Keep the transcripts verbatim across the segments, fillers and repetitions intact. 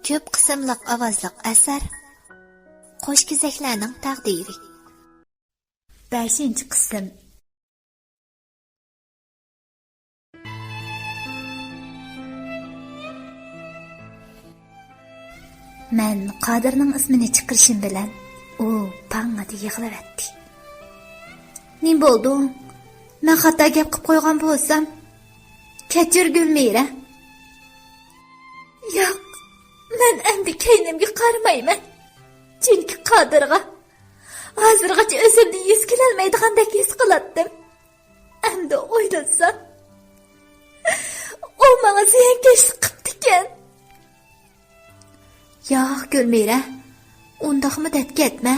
كۆپ قىسىملىق ئاۋازلىق ئەسەر، قوشكېزەكلەرنىڭ تەقدىرى. بەشىنچى قىسىم. مەن قادىرنىڭ ئىسمىنى چىقىرىشىم بىلەن ئۇ پاڭڭىدە يىغلىۋەتتى. نېمە بولدۇڭ؟ مەن خاتا گەپ قىپ قويغان بولسام، كەچۈر، گۈلمىرە. ياق، مەن ئەمدى كەينىمگە قارىمايمەن. چۈنكى قادىرغا ھازىرغىچە ئۆزۈمنى يۈز كېلەلمەيدىغاندەك ھېس قىلاتتىم. ئەمدى ئويلىسام، ئۇ ماڭا زىيانكەشلىك قىپتىكەن. ياق، گۈلمىرە، ئۇنداقمۇ دەپ كەتمە.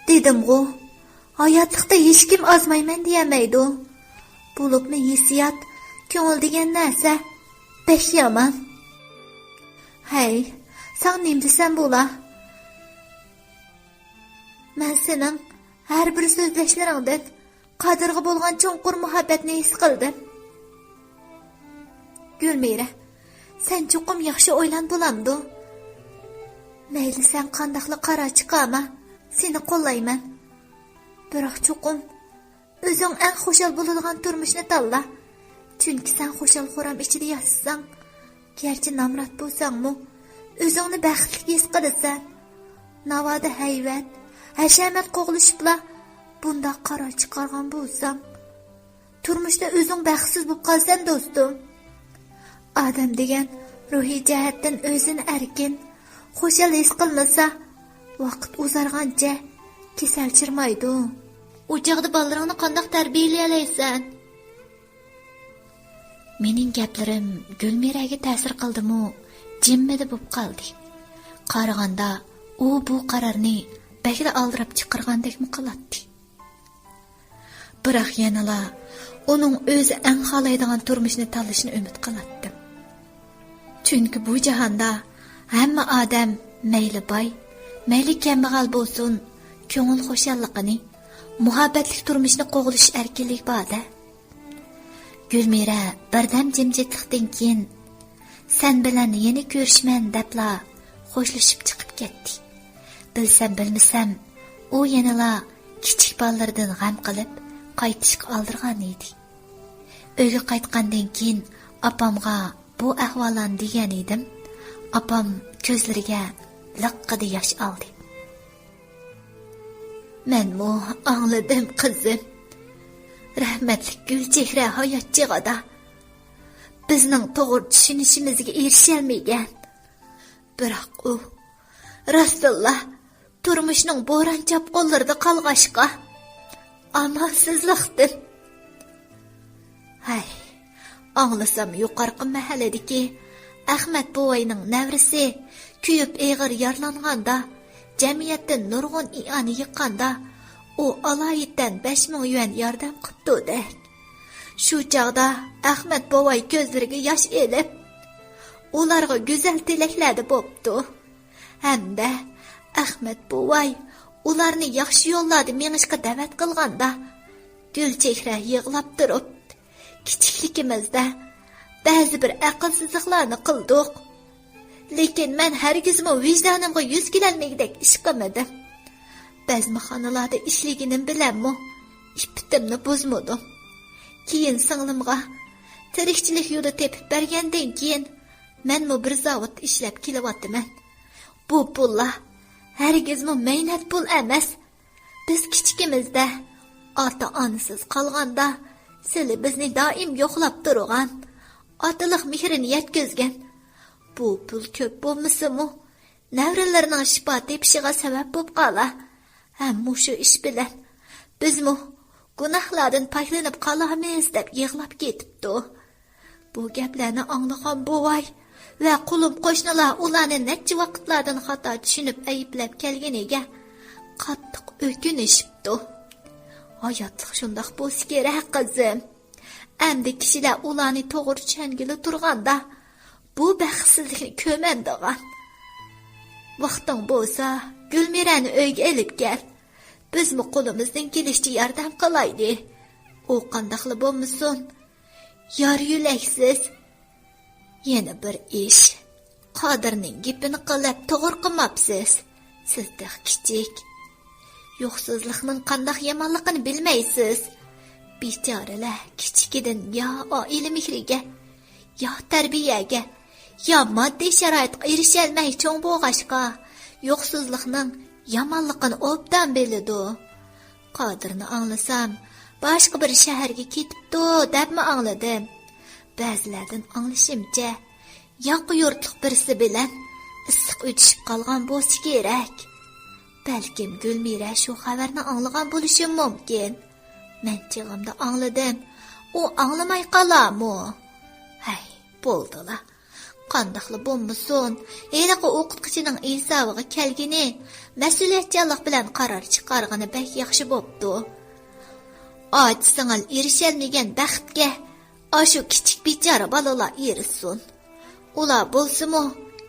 دېدىمغۇ، ھاياتلىقتا ھېچكىم ئازمايمەن دېيەلمەيدۇ. بولۇپمۇ ھېسسىيات، كۆڭۈل دېگەن نەرسە بەك يامان. ھەي، ساڭا نېمە دېسەم بولا؟ مەن سېنىڭ ھەر بىر سۆزلەشلىرىڭدىن قادىرغا بولغان چوڭقۇر مۇھەببەتنى ھېس قىلدىم. گۈلمىرە، سەن چوقۇم ياخشى ئويلان بولامدۇ؟ مەيلى، سەن قانداقلا قارار چىقارما، سېنى قوللايمەن. بىراق چوقۇم ئۆزۈڭ ئەڭ خۇشال بولىدىغان تۇرمۇشنى تاللا. چۈنكى سەن خۇشال-خۇرام ئىچىدە ياشىساڭ، گەرچە نامرات بولساڭمۇ، ئۆزۈڭنى بەختلىك ھېس قىلىسەن. ناۋادا ھەيۋەت، ھەشەمەت قوغلىشىپلا بۇنداق قارار چىقارغان بولساڭ، تۇرمۇشتا ئۆزۈڭ بەختسىز بولۇپ قالىسەن، دوستۇم. ئادەم دېگەن روھىي جەھەتتىن ئۆزىنى ئەركىن، خۇشال ھېس قىلمىسا، ۋاقىت ئۇزارغانچە كېسەل چىرمايدۇ. ئۇ چاغدا بالىلىرىڭنى قانداق تەربىيەلىيەلەيسەن؟ مېنىڭ گەپلىرىم گۈلمىرەگە تەسىر قىلدىمۇ، جىممىدە بولۇپ قالدى. قارىغاندا، ئۇ بۇ قارارنى بەكلا ئالدىراپ چىقارغاندەكمۇ قىلاتتى. بىراق يەنىلا ئۇنىڭ ئۆزى ئەڭ خالايدىغان تۇرمۇشنى تاللىشىنى ئۈمىد قىلاتتىم. چۈنكى بۇ جاھاندا ھەممە ئادەم مەيلى باي، مەيلى كەمبەغەل بولسۇن، كۆڭۈل خۇشاللىقىنى، مۇھەببەتلىك تۇرمۇشنى قوغلىشىش ئەركىنلىكى بار-دە. گۈلمىرە بىردەم جىمجىتلىقتىن كېيىن، سەن بىلەن يەنە كۆرۈشىمەن دەپلا خوشلىشىپ چىقىپ كەتتى. بىلسەم بىلمىسەم، ئۇ يەنىلا كىچىك بالىلىرىدىن غەم قىلىپ قايتىشقا ئالدىرىغان ئىدى. ئۆيگە قايتقاندىن كېيىن ئاپامغا بۇ ئەھۋاللارنى دېگەن ئىدىم. ئاپام كۆزلىرىگە لىققىدە ياش ئالدى. مەنمۇ ئاڭلىدىم، قىزىم. رەھمەتلىك گۈلچېھرە ھايات چېغىدا بىزنىڭ توغرا چۈشىنىشىمىزگە ئېرىشەلمىگەن. بىراق ئۇ راستتىنلا تۇرمۇشنىڭ بوران-چاپقۇنلىرىدا قالغاچقا، ئامالسىزلىقتىن. ھەي، ئاڭلىسام يۇقىرىقى مەھەللىدىكى ئەخمەت بوۋاينىڭ نەۋرىسى كۆيۈپ ئېغىر يارىلانغاندا، جەمئىيەتتىن نۇرغۇن ئىئانە يىغقاندا، ئۇ ئالايىتەن بەش مىڭ يۈەن ياردەم قىپتۇ دەك. شۇ چاغدا ئەخمەت بوۋاي كۆزلىرىگە ياش ئېلىپ، ئۇلارغا گۈزەل تىلەكلەردە بوپتۇ. ھەمدە ئەخمەت بوۋاي ئۇلارنى ياخشى يوللاردا مېڭىشقا دەۋەت قىلغاندا، گۈلچېھرە يىغلاپ تۇرۇپ، كىچىكلىكىمىزدە بەزى بىر ئەقىلسىزلىقلارنى قىلدۇق. لېكىن مەن ھەرگىزمۇ ۋىجدانىمغا يۈز كېلەلمىگۈدەك ئىش قىلمىدىم. بەزمىخانىلاردا ئىشلىگىنىم بىلەنمۇ ئىپپىتىمنى بۇزمىدىم. كېيىن سىڭلىمغا تىرىكچىلىك يولى تېپىپ بەرگەندىن كېيىن، مەنمۇ بىر زاۋۇتتا ئىشلەپ كېلىۋاتىمەن. بۇ پۇللار ھەرگىزمۇ مەينەت پۇل ئەمەس. بىز كىچىكىمىزدە، ئاتا-ئانىسىز قالغاندا، سىلى بىزنى دائىم يوقلاپ تۇرغان، ئاتىلىق مېھرىنى يەتكۈزگەن. بۇ پۇل كۆپ بولمىسىمۇ، نەۋرىلىرىنىڭ شىپا تېپىشىغا سەۋەب بولۇپ قالا. ھەم مۇشۇ ئىش بىلەن بىزمۇ گۇناھلاردىن پاكلىنىپ قالارمىز دەپ يىغلاپ كېتىپتۇ. بۇ گەپلەرنى ئاڭلىغان بوۋاي ۋە قولۇم قوشنىلار ئۇلارنى نەچچە ۋاقىتلاردىن خاتا چۈشىنىپ ئەيىبلەپ كەلگىنىگە قاتتىق ئۆكۈنۈشۈپتۇ. ھاياتلىق شۇنداق بولسا كېرەك، قىزىم. ئەمدى كىشىلەر ئۇلارنى توغرا چۈشەنگىلى تۇرغاندا، بۇ بەختسىزلىكنى كۆرمەمدىغان. ۋاقتىڭ بولسا، گۈلمىرەنى ئۆيگە ئېلىپ كەل. بىزمۇ قولىمىزدىن كېلىشىچە ياردەم قىلايلى. ئۇ قانداقلا بولمىسۇن، يار يۆلەكسىز. يەنە بىر ئىش. قادىرنىڭ گېپىنى قىلىپ توغرا قىلماپسىز. سىز تېخى كىچىك. يوقسۇزلۇقنىڭ قانداق يامانلىقىنى بىلمەيسىز. بىچارىلەر كىچىكىدىن يا ئائىلە مېھرىگە، يا تەربىيەگە، يا ماددىي شارائىتقا ئېرىشەلمەي چوڭ بولغاچقا، يوقسۇزلۇقنىڭ يامانلىقىنى ئوبدان بىلىدۇ. قادىرنى ئاڭلىسام، باشقا بىر شەھەرگە كېتىپتۇ دەپمۇ ئاڭلىدىم. بەزىلەردىن ئاڭلىشىمچە، ياقا يۇرتلۇق بىرسى بىلەن ئىسسىق ئۆتۈشۈپ قالغان بولسا كېرەك. بەلكىم گۈلمىرە شۇ خەۋەرنى ئاڭلىغان بولۇشى مۇمكىن. مەن چېغىمدا ئاڭلىدىم. ئۇ ئاڭلىماي قالارمۇ؟ ھەي، بولدىلا. قانداقلا بولمىسۇن، ھېلىقى ئوقۇتقۇچىنىڭ ئىنسابىغا كەلگىنى، مەسئۇلىيەتچانلىق بىلەن قارار چىقارغىنى بەك ياخشى بوپتۇ. ئاچا سىڭىل ئېرىشەلمىگەن بەختكە ئاشۇ كىچىك بىچارە بالىلار ئېرىشسۇن. ئۇلار بولسىمۇ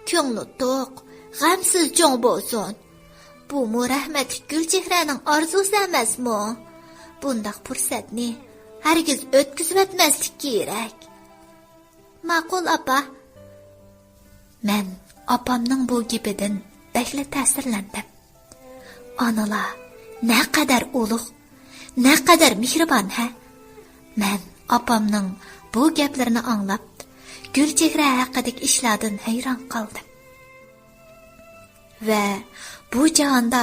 كۆڭلى توق، غەمسىز چوڭ بولسۇن. بۇمۇ رەھمەتلىك گۈلچېھرەنىڭ ئارزۇسى ئەمەسمۇ؟ بۇنداق پۇرسەتنى ھەرگىز ئۆتكۈزۈۋەتمەسلىك كېرەك. ماقۇل، ئاپا. مەن ئاپامنىڭ بۇ گېپىدىن بەكلا تەسىرلەندىم. ئانىلار نەقەدەر ئۇلۇغ، نەقەدەر مېھرىبان ھە! مەن ئاپامنىڭ بۇ گەپلىرىنى ئاڭلاپ، گۈلچېھرە ھەققىدىكى ئىشلاردىن ھەيران قالدىم. ۋە بۇ جاھاندا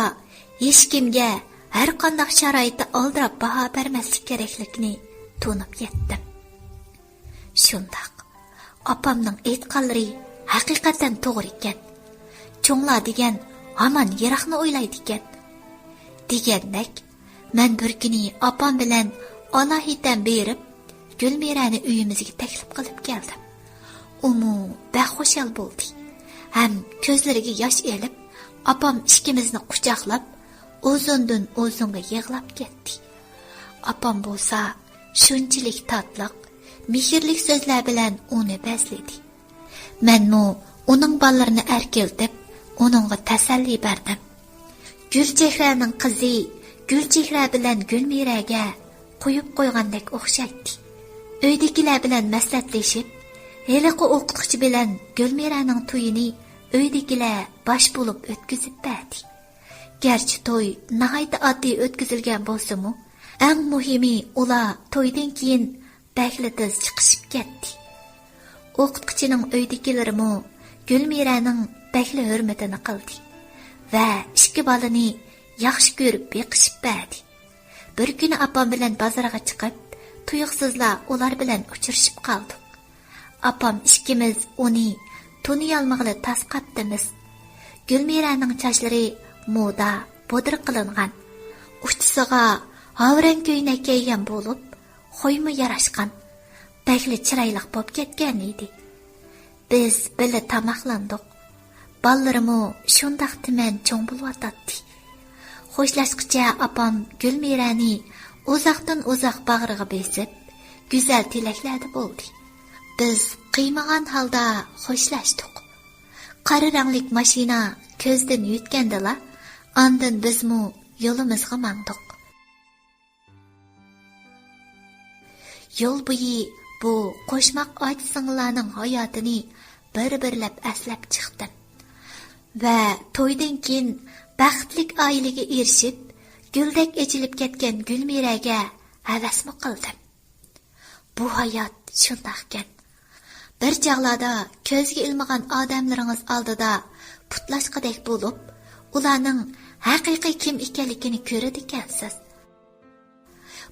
ھېچكىمگە ھەرقانداق شارائىتتا ئالدىراپ باھا بەرمەسلىك كېرەكلىكىنى تونۇپ يەتتىم. شۇنداق، ئاپامنىڭ ئېيتقانلىرى ھەقىقەتەن توغرا ئىكەن. چوڭلار دېگەن ھامان يىراقنى ئويلايدىكەن. دېگەندەك، مەن بىر كۈنى ئاپام بىلەن ئالاھىدەن بېرىپ، گۈلمىرەنى ئۆيىمىزگە تەكلىپ قىلىپ كەلدىم. ئۇمۇ بەك خۇشال بولدى ھەم كۆزلىرىگە ياش ئېلىپ، ئاپام ئىككىمىزنى قۇچاقلاپ، ئۇزۇندىن ئۇزۇنغا يىغلاپ كەتتى. ئاپام بولسا شۇنچىلىك تاتلىق، مېھىرلىك سۆزلەر بىلەن ئۇنى بەزلىدى. مەنمۇ ئۇنىڭ بالىلىرىنى ئەركىلىتىپ، ئۇنىڭغا تەسەللى بەردىم. گۈلچېھرەنىڭ قىزى گۈلچېھرە بىلەن گۈلمىرەگە قويۇپ قويغاندەك ئوخشايتتى. ئۆيدىكىلەر بىلەن مەسلىھەتلىشىپ، ھېلىقى ئوقۇتقۇچى بىلەن گۈلمىرەنىڭ تويىنى ئۆيدىكىلەر باش بولۇپ ئۆتكۈزۈپ بەردى. گەرچە توي ناھايىتى ئاددىي ئۆتكۈزۈلگەن بولسىمۇ، ئەڭ مۇھىمى ئۇلار تويدىن كېيىن بەكلا تېز چىقىشىپ كەتتى. ئوقۇتقۇچىنىڭ ئۆيدىكىلىرىمۇ گۈلمىرەنىڭ بەكلا ھۆرمىتىنى قىلدى ۋە ئىككى بالىنى ياخشى كۆرۈپ بېقىشىپ بەردى. بىر كۈنى ئاپام بىلەن بازارغا چىقىپ، تۇيۇقسىزلا ئۇلار بىلەن ئۇچرىشىپ قالدۇق. ئاپام ئىككىمىز ئۇنى تونۇيالمىغىلى تاس قاپتىمىز. گۈلمىرەنىڭ چاچلىرى مودا، بودرا قىلىنغان. ئۇچىسىغا ھاۋرەڭ كۆينەك كىيگەن بولۇپ، خويمۇ ياراشقان. بەكلا چىرايلىق بولۇپ كەتكەن ئىدى. بىز بىللە تاماقلاندۇق. بالىلىرىمۇ شۇنداق تۈمەن چوڭ بولۇۋاتاتتى. خوشلاشقۇچە ئاپام گۈلمىرەنى ئۇزاقتىن ئۇزاق باغرىغا بېسىپ، گۈزەل تىلەكلەردە بولدى. بىز قىيمىغان ھالدا خوشلاشتۇق. قارا رەڭلىك ماشىنا كۆزدىن يۆتكەندىلا، ئاندىن بىزمۇ يولىمىزغا ماڭدۇق. يول بويى بۇ قوشماق ئاچا سىڭىللارنىڭ ھاياتىنى بىر-بىرلەپ ئەسلەپ چىقتىم. ۋە تويدىن كېيىن بەختلىك ئائىلىگە ئېرىشىپ، گۈلدەك ئېچىلىپ كەتكەن گۈلمىرەگە ھەۋەسمۇ قىلدىم. بۇ ھايات شۇنداقكەن. بىر چاغلاردا كۆزگە ئىلمىغان ئادەملىرىڭىز ئالدىدا پۇتلاشقۇدەك بولۇپ، ئۇلارنىڭ ھەقىقىي كىم ئىكەنلىكىنى كۆرىدىكەنسىز.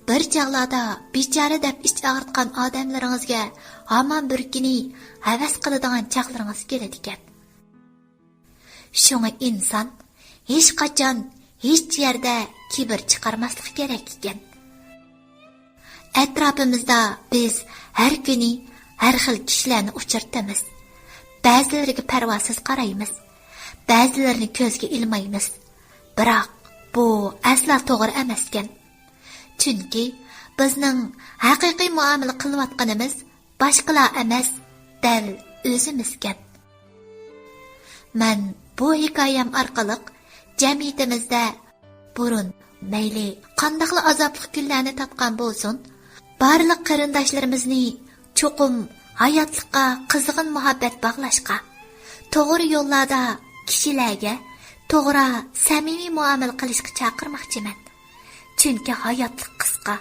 بىر چاغلاردا بىچارە دەپ ئىچ ئاغرىتقان ئادەملىرىڭىزگە ھامان بىر كۈنى ھەۋەس قىلىدىغان چاغلىرىڭىز كېلىدىكەن. شۇڭا ئىنسان ھېچقاچان، ھېچ يەردە كىبىر چىقارماسلىق كېرەك ئىكەن. ئەتراپىمىزدا بىز ھەر كۈنى ھەر خىل كىشىلەرنى ئۇچرىتىمىز. بەزىلىرىگە پەرۋاسىز قارايمىز. بەزىلىرىنى كۆزگە ئىلمايمىز. بىراق، بۇ ئەسلا توغرا ئەمەسكەن. چۈنكى بىزنىڭ ھەقىقىي مۇئامىلە قىلىۋاتقىنىمىز باشقىلار ئەمەس، دەل ئۆزىمىزكەن. مەن بۇ ھېكايەم ئارقىلىق جەمئىيىتىمىزدە بۇرۇن مەيلى قانداقلا ئازابلىق كۈنلەرنى تارتقان بولسۇن، بارلىق قېرىنداشلىرىمىزنى چوقۇم ھاياتلىققا قىزغىن مۇھەببەت باغلاشقا، توغرا يوللاردا كىشىلەرگە توغرا، سەمىمىي مۇئامىلە قىلىشقا چاقىرماقچىمەن. چۈنكى ھاياتلىق قىسقا.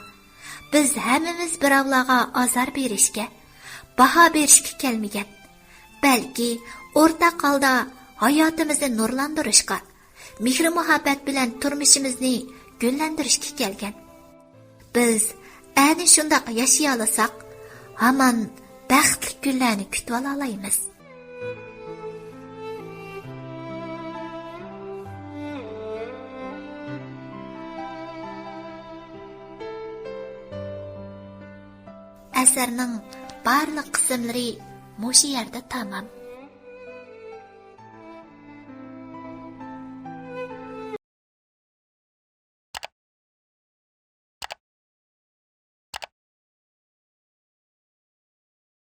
بىز ھەممىمىز بىراۋلارغا ئازار بېرىشكە، باھا بېرىشكە كەلمىگەن. بەلكى ئورتاق ھالدا ھاياتىمىزنى نۇرلاندۇرۇشقا، مېھرى-مۇھەببەت بىلەن تۇرمۇشىمىزنى گۈللەندۈرۈشكە كەلگەن. بىز ئەنە شۇنداق ياشىيالىساق، ھامان بەختلىك كۈنلەرنى كۈتۈۋالالايمىز. ئەسەرنىڭ بارلىق قىسىملىرى مۇشۇ يەردە تامام.